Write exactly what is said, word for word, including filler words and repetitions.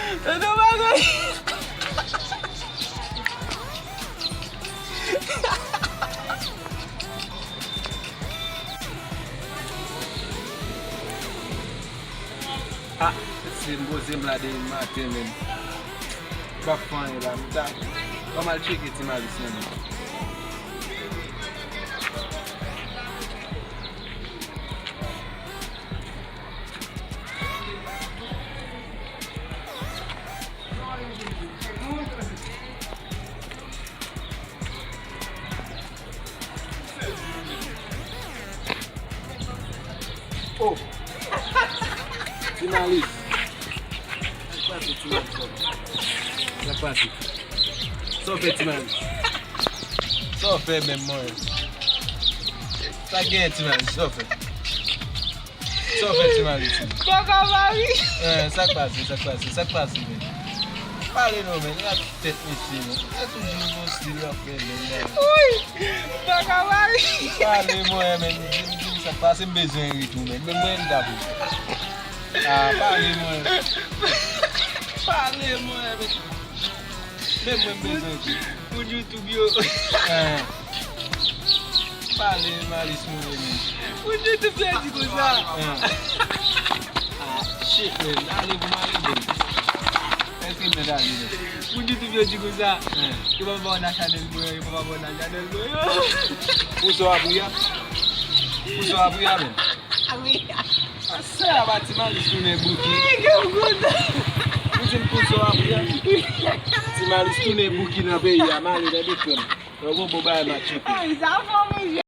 Tonton Magali. Ah, se m poze m la depi maten menm. M p ap fè anyen la, m ta, ban m al tcheke Ti Malis nan men. Oh! Ti Malis. Sa k pase, Ti Malis? Sa k pase? Sa w fè, Ti Malis? Sa w fè menm, mwen? Sa k genyen, Ti Malis? Sa w fè? Sa w fè, Ti Malis? Kòkò mari. Eh, sa k pase, sa k pase, sa k pase, men? Pale non, men. Gad tèt mesye, men. Se toujou yon stil w ap fè, men, men. Wi, kòkò mari. Pale mwen, men. Di m, di m sa k pase, m bezwen ri tou, men. Men mwen, m ta pou. Ah, pale mwen. Pale mwen, men. Men mwen, m bezwen ri. Moun YouTube yo. Eh. Pale, Malis, mwen, men. Moun YouTube yo di konsa. Eh. Ah, shit, men. Ale pou m ale, men. Èske m mèt ale, men? Moun YouTube yo di konsa. Eh. Yo pa ba w nan chanèl mwen, yo pa ba w nan chanèl mwen, yo. Pou sa w ap ri a? Pou sa w ap ri a, men? Ah, wi. Ah, sa a, ba Ti Malis tounen bouki. Wi, gen goud. Ou di m pou sa w ap ri a? Ti Malis tounen bouki nan peyi a, m ale, tande frè m. Yo, bon, bon, bagay, m ap tcheke. Ay, sa fò, monchè.